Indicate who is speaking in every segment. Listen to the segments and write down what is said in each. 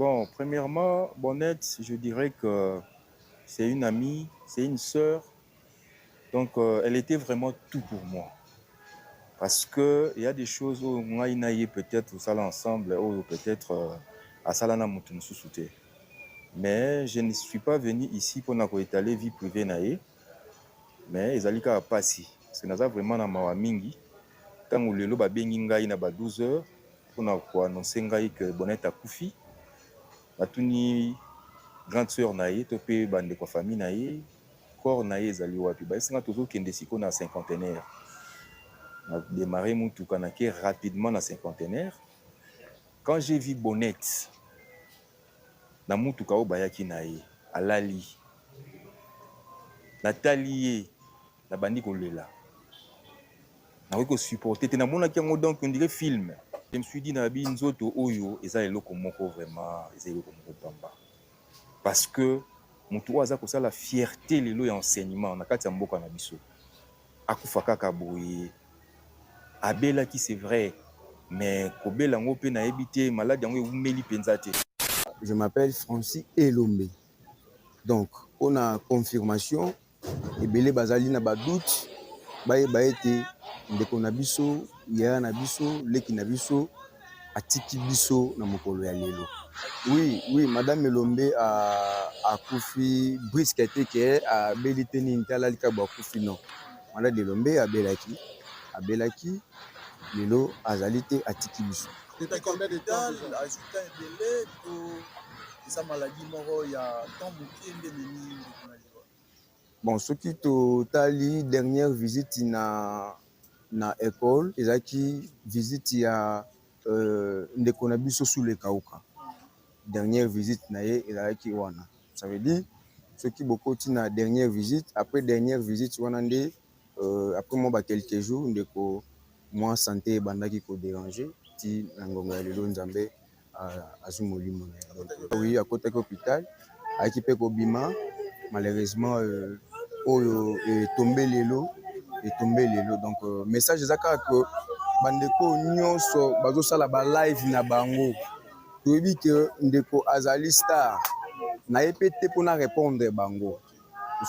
Speaker 1: Bon, premièrement, Bonnette, je dirais que c'est une amie, c'est une sœur. Donc, elle était vraiment tout pour moi. Parce que il y a des choses où ngai na ye peut-être tosala ensemble, oyo peut-être asala na moto mosusu te. Mais je ne suis pas venu ici mpona koétaler vie privée na ye, mais ezali kaka pasi parce que naza vraiment na mawa mingi. Ntango lelo babengi ngai na ba 12 heures mpona koannoncer ngai que Bonnette akufi, batuni grande sœur na ye to mpe bandeko ya famille na ye, corps na ye ezali wapi? Bayebisi nga tozokende sikoyo na Cinquantenaire. Na démarré mutuka, nake rapidement na Cinquantenaire. Quand j'ai vu Bonnette na mutuka oyo bayaki na ye, alali, natali ye, nabandi kolela, nakoki kosupporter te. Namonaki yango, donc on dirait film. Je me suis dit, nayebi nzoto oyo eza eloko moko, vraiment eza eloko moko pamba, parce que motu oyo aza kosala fierté lelo ya enseignement na kati ya mboka na biso akufa kaka boye. Abelaki, c'est vrai, mais kobela yango mpe nayebi te, maladie yango ewumeli mpenza te.
Speaker 2: Je m'appelle Francis Elombe. Donc, on a confirmation, ebele bazali na badoute, bayeba ete ndeko na biso, yaya na biso, leki na biso atiki biso na mokolo ya lelo. Oui, madame Elombe akufi brusque te, ke abeli te nini te, alali kaka akufi, non. Madame Elombe abelaki, abelaki, lelo azali te, atiki biso.
Speaker 3: Depuis combien de temps azwi temps ebele to eza maladie moko ya temps moke nde ememi ndeko na liwa?
Speaker 2: Bon, soki totali dernière visite na école, ezalaki visite ya ndeko na biso Sule Kauka. Dernière visite na ye ezalaki wana. Ça veut dire soki bokoti na dernière visite, après dernière visite wana nde après mwa ba quelques jours, ndeko mwa santé ebandaki kodéranger ti na ngonga ya lelo Nzambe azwi molimo na ye. Donc oui, akotaki hôpital, ayaki mpe kobima. Malheureusement, oyo etombe lelo, etombe lelo. Donc message eza kaka ke bandeko nyonso bazosala balive na bango, toyebi ke ndeko azali star na ye mpe te mpona répondre bango.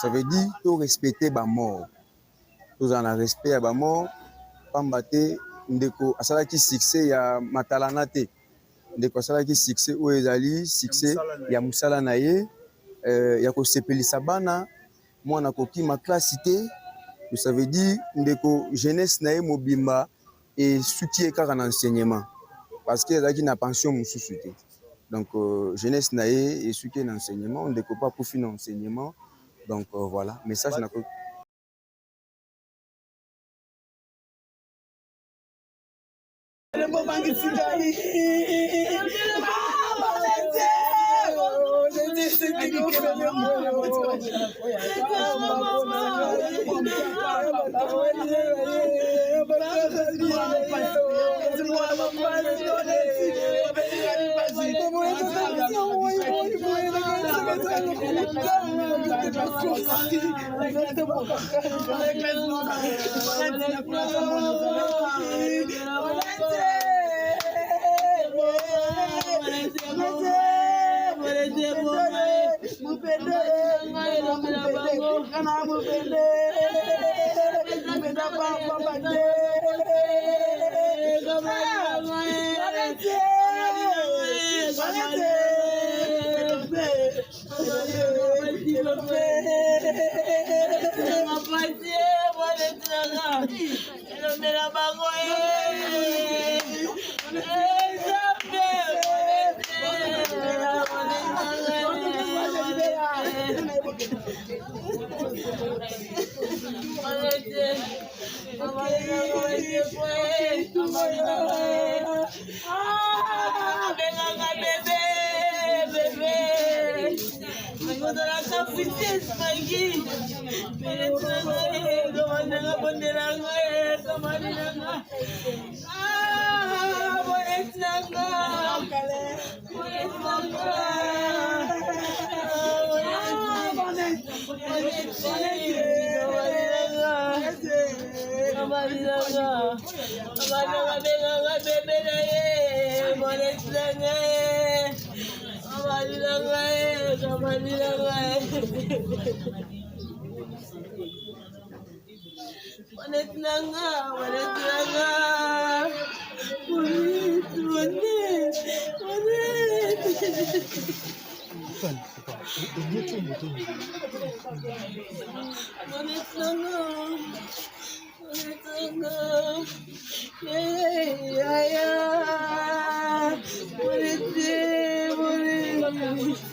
Speaker 2: Ça veut dire to respecter bamort, tozala na respect ya bamort, pamba te ndeko asalaki succès ya matalana te. Ndeko asalaki succès oyo ezali succès ya mosala na ye, ya kosepelisa bana, mwana kokima klasi te. Ça veut dire ndeko jeunesse na ye mobimba esuki ye kaka na enseignement, parce que ezalaki na pension mosusu te. Donc jeunesse na ye esuki ye na enseignement. Ndeko mpe akufi na enseignement. Donc voilà message na
Speaker 4: Elomela bango. Abengaka bébé bébé, ozalaka puissance magi nanga bondela ngai kamani nanga boneti nanga boneti nanga kamani nanga abana babengaka bébé na ye boneti nanga. Kamali na ngai. Bonete na nga, bonete na nga. Bonete, bonete, bonete. Bonete na nga. Bonete na nga. Eh, yaya. Bonete, bonete.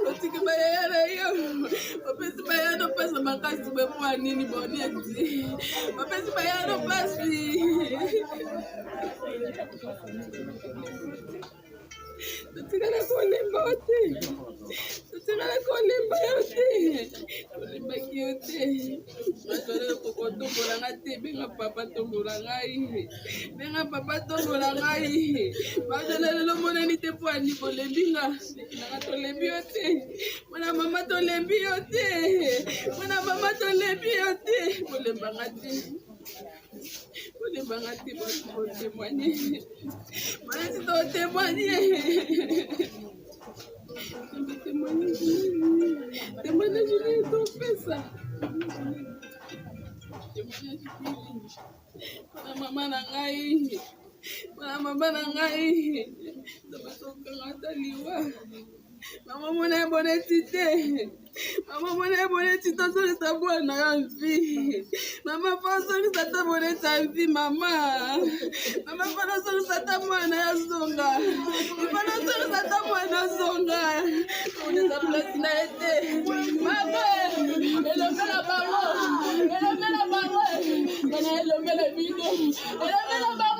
Speaker 4: Otiki bayaya na yo bapesi bayaya no mpasi makasi boye mpo nini boneti bapesi bayaya no mpasi totikala kolemba yo te totikala kolemba yo te tolembaki yo te bazali kokotombola nga te benga papa tombola ngai benga papa tombola ngai bazala lelo monani te mpo ani bolembi nga nanga tolembi yo te mwana mama tolembi yo te mwana mama tolembi yo te bolemba nga te bolembanga te botémoigne balati totémoigne témoignage nini topesa témoignage nini mpona mama na ngai mpona mama na ngai tobasokanga ata liwa mama mona ye boneti te mama mona ye boneti te ozongisa bwana ya mvi mama fa ozongisa ata boneti ya mvi mama mama fana ozongisa ata mwana ya zonga ifana ozongisa ata mwana zonga oneza place na ye te mama elomela bango elomela bango bana elomela bino elomela bango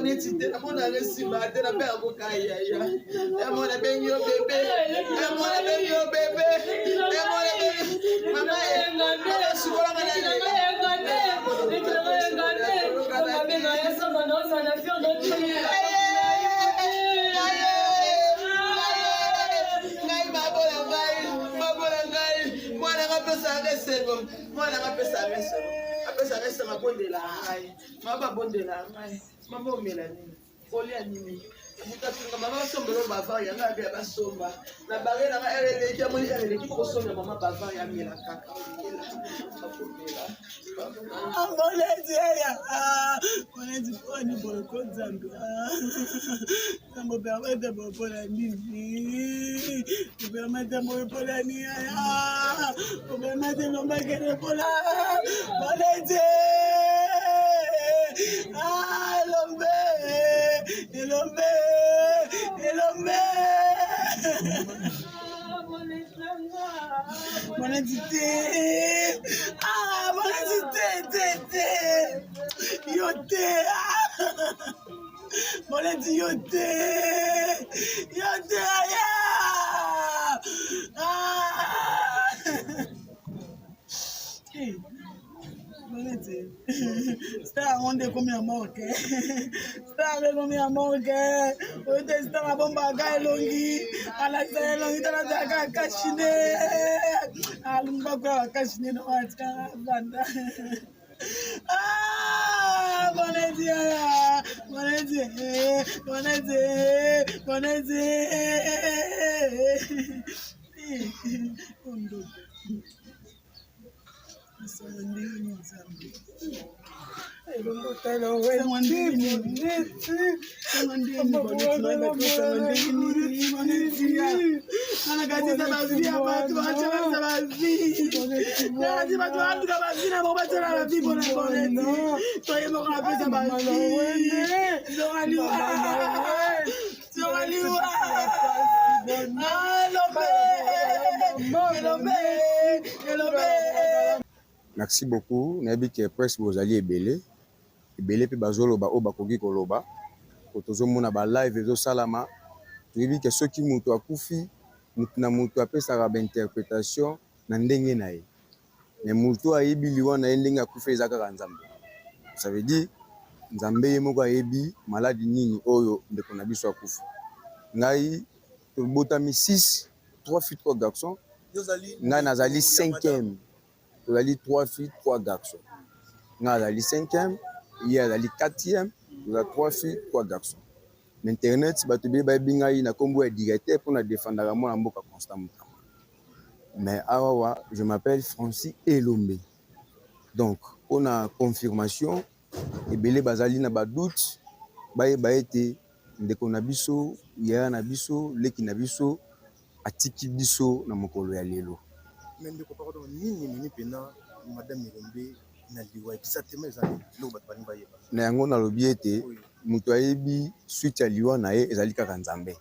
Speaker 5: Boneti te, namona yango esimba te, nabe yango kayaya. Yango nabengi yo bebe, yango nabengi yo bebe, yango nabengi mama e, mama sukolanga na lela. Ngai mabola ngai, mabola ngai, mwana nga apesaka esengo, mwana nga apesaka esengo, apesaka esengo, abondela ngai. Mama abondela ngai. Mama omela nini? Olia nini? Mutatunga mama basombela bavar ya ngai ya basomba. Na bare na ngai ere eleki amoni ere eleki bokosomba mama bavar ya mela kaka omela akomela.
Speaker 6: Monezi eya monezi poni boye ko nzambe nzambe opermete boye mpona nini opermete boye mpona nini opermete lombakende mpona monezi elombe elombe elombe monezi te monezi te te te yo te Moneti yo te yo te aya ah. Hey. Moneti star yango nde ekomi ya morke star yango ekomi ya morke oyo te star abombaka elongi alakisa elongi talataka kashine alumbaka kashine no atikaka banda. Ah, boneti boneti boneti boneti ondoto esango ndenge nini nzambe esango ndenge nini esango ndenge nini boneti nayeba te esango ndenge nini boneti Nakatisa bavi ya bato batyakatisa bavi nakati bato baluka bavi na bango batyaka bavi mpona boneti toye moko apesa bavi zongaliwa zongaliwa elombe elombe elombe.
Speaker 2: Merci beaucoup nayebi ke presse bozali ebele ebele pe bazoloba oyo bakoki koloba po tozomona ba live ezosalama toyebi ke soki mutu akufi mutu na mutu apesaka ba interpretation na ndenge na ye mais mutu oyo ayebi liwa na ye ndenge akufi eza kaka Nzambe ça veut dire Nzambe ye moko ayebi malade nini oyo ndeko na biso akufi ngai tobotami 6 3 filles 3 garçons ngai nazali cinquième Tozali 3 filles 3 garçons nga azali cinquième ye azali quatrième toza 3 filles 3 garçons na internet bato ebele bayebi ngai na kombo ya directeur mpo na defendaka mwana mboka Constant Mutamba mais awawa je m'appelle Francis Elombe donc mpo na confirmation ebele bazali na ba doute bayeba ete ndeko na biso yaya na biso leki na biso atiki biso na mokolo ya lelo.
Speaker 3: Mais ndeko pardon nini ememi pena madame Elombe na liwa exactement eza nini eloko bato balingi bayeba?
Speaker 2: Na yango nalobi ete moto ayebi suite ya liwa na ye ezali kaka Nzambe.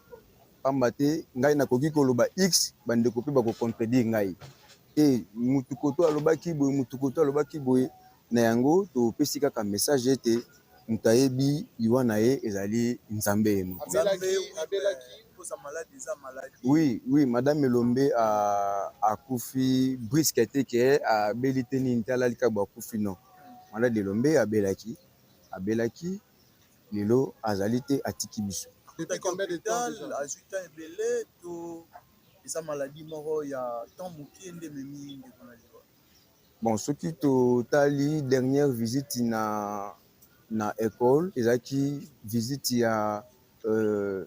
Speaker 2: Pamba te ngai nakoki koloba X, bandeko pe bako contredire ngai. Te mutu koto alobaki boye, mutu koto alobaki boye. Na yango topesi kaka message ete moto ayebi liwa na ye ezali Nzambe ye moko. Oui, oui, madame Elombe akufi brusque te ke abeli te nini te alali kaka boye akufi non. Madame Elombe abelaki, abelaki lelo azali te atiki biso.
Speaker 3: Azwi temps ebele to eza maladie moko ya temps moke nde ememi ndeko na liwa?
Speaker 2: Bon soki totali dernière visite na na ecole ezalaki visite ya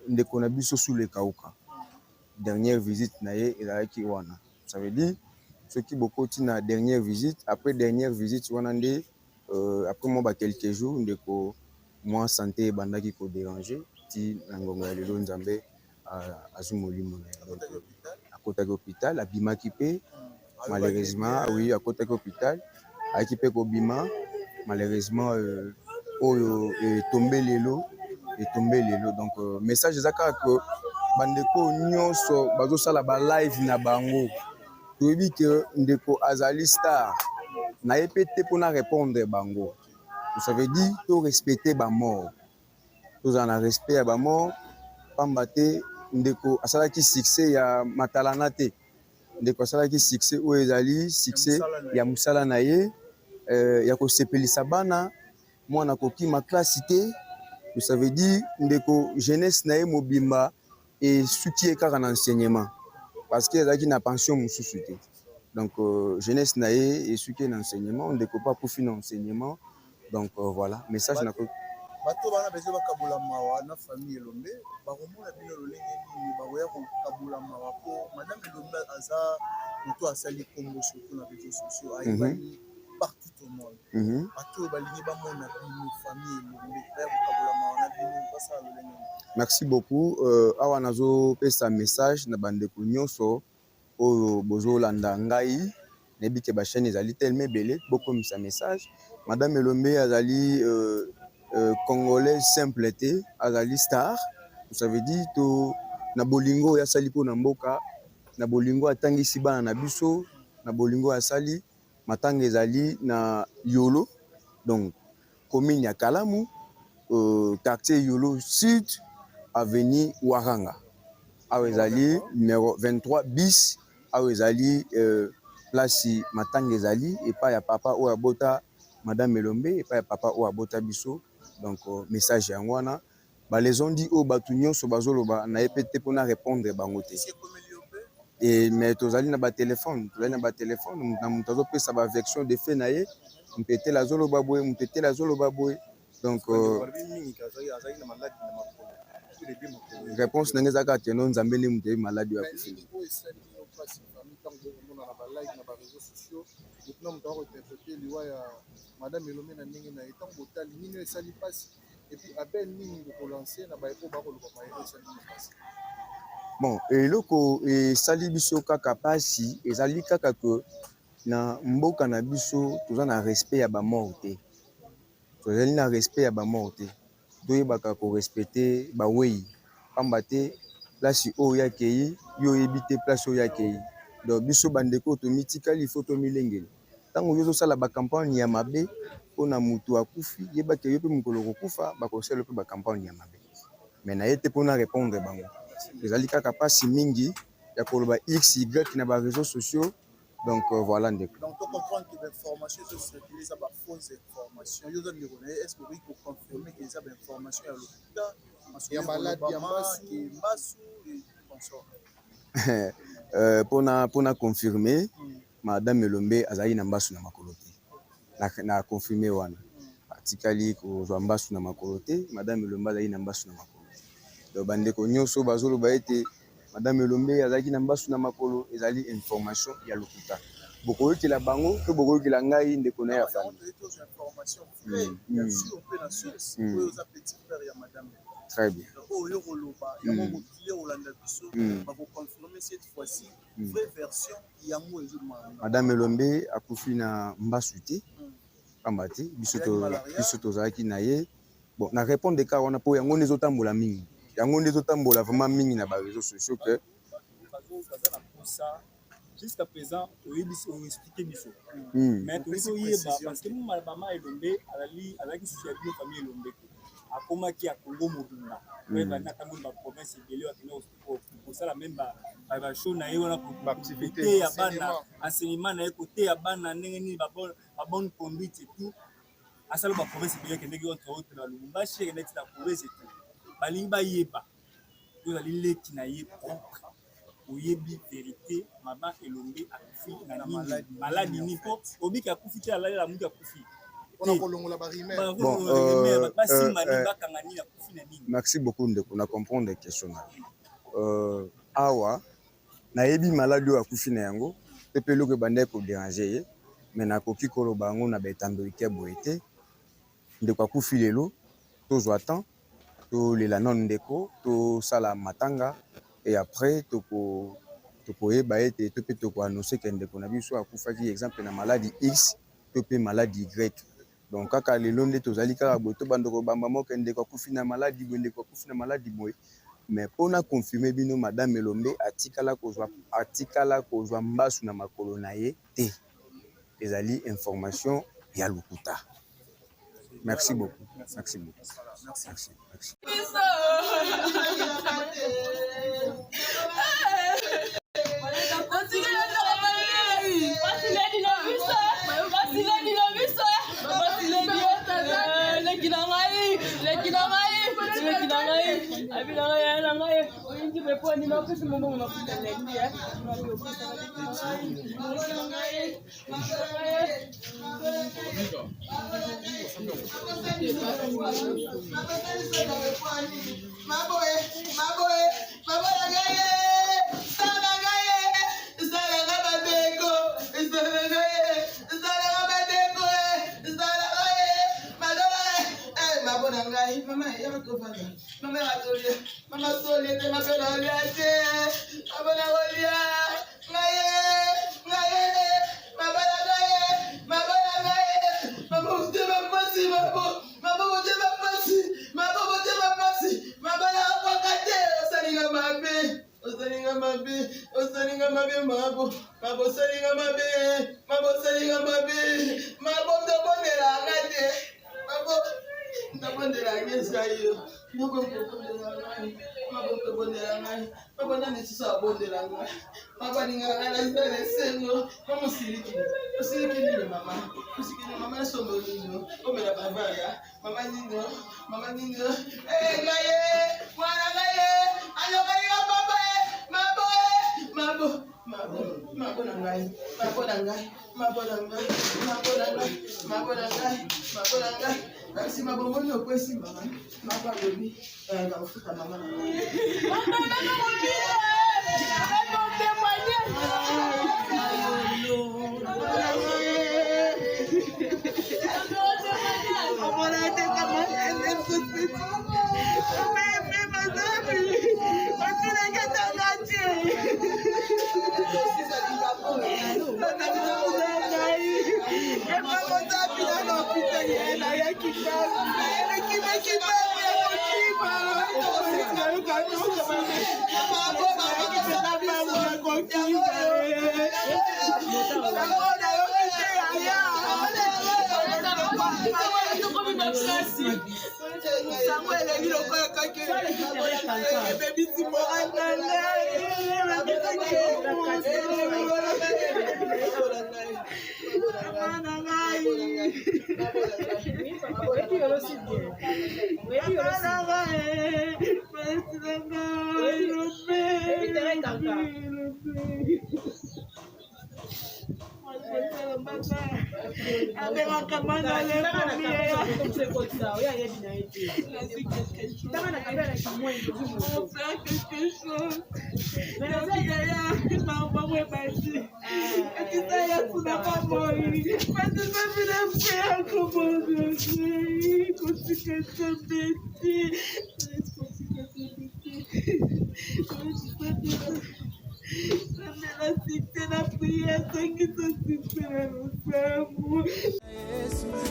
Speaker 2: ndeko na biso Sule Kauka dernière visite na ye ezalaki wana ça veut dire soki bokoti na dernière visite après dernière visite wana nde après mwa ba quelques jours ndeko mwa sante ebandaki ko deranger ti na ngonga ya lelo Nzambe azwi molimo na ye donc akotaki hopital abimaki pe malheureusement oui akotaki hopital ayaki pe kobima malheureusement oyo etombe lelo etombe lelo donc message eza kaka que bandeko nyonso bazosala ba live na bango toyebi que ndeko azali star naye pe te mpona répondre bango ça veut dire to respecter ba mort. Tozala na respect ya ba mort pamba te ndeko asalaki succès ya matalana te. Ndeko asalaki succès oyo ezali succès ya mosala na ye ya kosepelisa bana, mwana akokima classe te. Ça veut dire ndeko jeunesse na ye mobimba esuki ye kaka na enseignement parce que azalaki na pension mosusu te. Donc jeunesse na ye esuki ye na enseignement, ndeko mpe akufi na enseignement. Donc voilà message na
Speaker 3: Bato bana bezo bakabola mawa na famille Elombe, bakomona bino lolenge nini bakoya kokabola mawa po madame Elombe aza moto asali kombo surtout na réseaux sociaux, ayebani partout au monde. Bato oyo balingi bamona bino famille Elombe baya kokabola mawa na bino, basala lolenge nini?
Speaker 2: Merci beaucoup. Awa nazopesa message na bandeko nyonso oyo bozolanda ngai. Nayebi ke ba chaîne ezali tellement ebele, bokomisa message. Madame Elombe azali congolais simple te, azali star. Ça veut dire to na bolingo oyo asali mpona mboka, na bolingo atangisi bana na biso, na bolingo asali matanga ezali na Yolo, donc commune ya Kalamu, quartier Yolo Sud, avenue Waranga. Awa ezali numéro 23 bis. Awa ezali place matanga ezali epai ya papa oyo abota madame Elombe, epai ya papa oyo abota biso. Donc message yango wana, balezondi oyo bato nyonso bazoloba na ye pe te mpona répondre bango te. Et mais tozali na batelefone, tozali na batelefone na moto azopesa baversion de fait na ye, moto etele azoloba boye, moto etele azoloba boye. Donc réponse na ngai eza kaka keno Nzambe nde moto ayebi maladi oyo akufi.
Speaker 3: Nini oyo esali bino mpasi famille ntango bokomona na balike na baréseaux sociaux, moto na moto akointerpréter liwa ya madame Elombe na ndenge na ye? Ntango botali, nini oyo esali mpasi? Et puis appel nini bokolancer na baye oyo bakoloba maye oyo esali bino mpasi?
Speaker 2: Bon, eloko esali biso kaka mpasi ezali kaka ke na mboka na biso toza na respect ya bamort te, tozali na respect ya bamort te. Toyebaka korespecter bawei, pamba te place oyo akei, yo oyebi te place oyo akei. Donc biso bandeko tomitikali, faut tomilengela. Ntango yo ozosala bacampagne ya mabe mpona motu akufi, yebaki yo mpe mokolo kokufa bakosala mpe bacampagne ya mabe. Mais na ye te mpona répondre bango. Ezali kaka mpasi mingi ya koloba x y na baréseaux sociaux. Donc voilà ndeko.
Speaker 3: Donc to comprendre que bainformation ezocircule eza bafausse information. Yo oza ndeko na ye, est ce que okoki koconfirme ke eza bainformation ya lokuta?
Speaker 7: Ya maladi ya mbasu.
Speaker 3: Ke mbasu et consort.
Speaker 2: Mpona confirmer, madame Elombe azalaki na mbasu na makolo te. Na confirme wana, atikali kozwa mbasu na makolo te. Madame Elombe azalaki na mbasu na makolo te. Donc bandeko nyonso bazoloba ete madame Elombe azalaki na mbasu na makolo, ezali information ya lokuta. Bokoyokela bango mpe bokoyokela ngai ndeko na ye ya famille.
Speaker 3: Tozwa information vrai ya sûr mpe na source oyo oza petit frère ya madame.
Speaker 2: Très bien.
Speaker 3: Oyo koloba yango, mokili olanda biso bakoconfirme cette fois-ci vraie version yango ezomana.
Speaker 2: Madame Elombe akufi na mbasu te, pamba te biso tozalaki na ye. Bon, na répondre ka wana mpo yango nde ezotambola mingi, yango nde ezotambola vraiment mingi na baréseaux sociaux ke
Speaker 8: Baza na posa jusqu'à présent oyebisi, oexpliquer biso, mais tolingi toyeba parce que mama Elombe azalaki susu ya bino famille Elombe te, akomaki ya Congo mobimba. Oyebani atamboli baprovince ebele, akende kosala même bashow na ye wana, koteya bana, enseignement na ye, koteya bana ndenge nini babonne conduite et tout. Asala baprovince ebele, akendeki entre autres na Lubumbashi, akendeki na Kolwezi et tout. Balingi bayeba, ozali leki na ye propre, oyebi vérité, mama Elombe akufi na nini, maladi nini? Mpo obiki akufi te, alali, alamuki, akufi.
Speaker 7: Mpona kolongola barumeur.
Speaker 2: Bon,
Speaker 8: basimba nini, bakanga nini, akufi na nini?
Speaker 2: Merci beaucoup ndeko, na comprendre question na yo. Awa nayebi maladi oyo akufi na yango mpe eloko ebandaki kodéranger ye, mais nakoki koloba yango na baetandoli boye te. Ndeko akufi lelo, tozwa temps tolela nano ndeko, tosala matanga et après tokoyeba ete to mpe tokoannoncer ke ndeko na biso akufaki, exemple, na maladi X to mpe maladi Y. Donc kaka lelo nde tozali kaka boye, tobanda kobamba moko ndeko akufi na maladi boye, ndeko akufi na maladi boye. Mais mpona confirme bino, madame Elombe atikala kozwa mbasu na makolo na ye te, ezali information ya lokuta. Merci beaucoup. Merci beaucoup.
Speaker 3: Merci.
Speaker 2: Merci. Merci.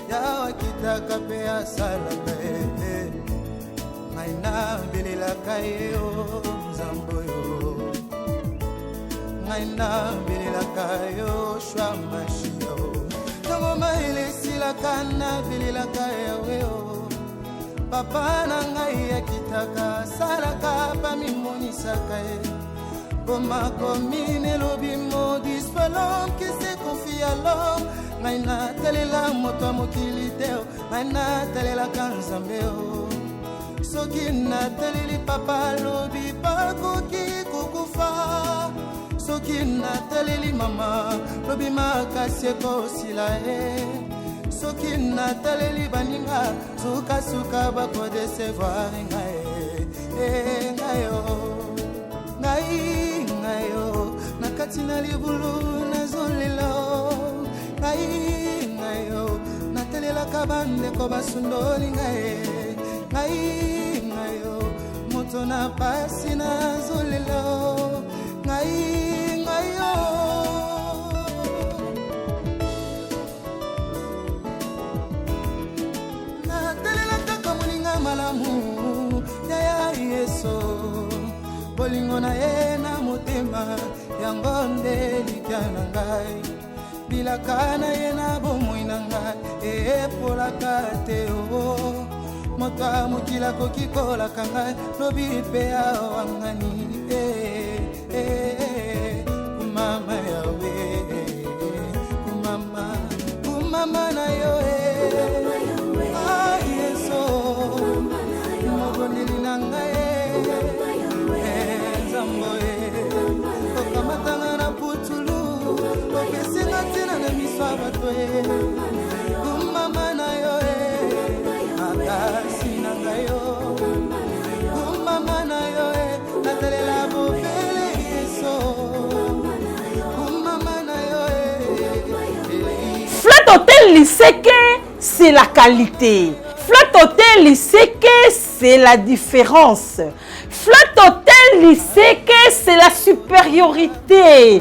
Speaker 9: Yawe akitaka mpe asalaka ye, ngai nabelelaka ye o Nzambe oyo, ngai nabelelaka yo shwa mashio, ntango mayele esilaka nabelelaka Yawe o papa na ngai akitaka asalaka bamimonisaka ye. Makomi elobi maudit soit l'homme qui se confie à l'homme. Ngai natalela moto ya mokili te, ngai natalelaka Nzambe o. Soki nataleli papa alobi bakoki kokufa, soki nataleli mama lobi makasi ekosila ye, soki nataleli baninga sukasuka bakodecevoir ngai, ngai o, ngai ngai o, na kati na libulu nazolela o, ngai ngai o, natelelaka bandeko basundoli ngai, ngai ngai o, moto na pasi nazolela o, ngai ngai o. Natelela kaka moninga malamu ya Yesu, bolingo na ye na motema yango nde elikya na ngai, bilaka na ye na bomoi. na ngai epolaka te o oh. Moto ya mokili akoki kolaka ngai lobi mpe awangani eh, eh, eh, kumama yawe kumama kumama na yo ah, yesu mobondeli na ngai nzambo okamatanga na putulu opesinga ntina na miso ya bato kumama na yo makasi na ngai yo kumama na yo natalela bobele yeso kumama na yo.
Speaker 10: Flat Hotel Liseke, c'est la qualité. Flat Hotel Liseke, c'est la différence. Flat Hotel Liseke, c'est la supériorité.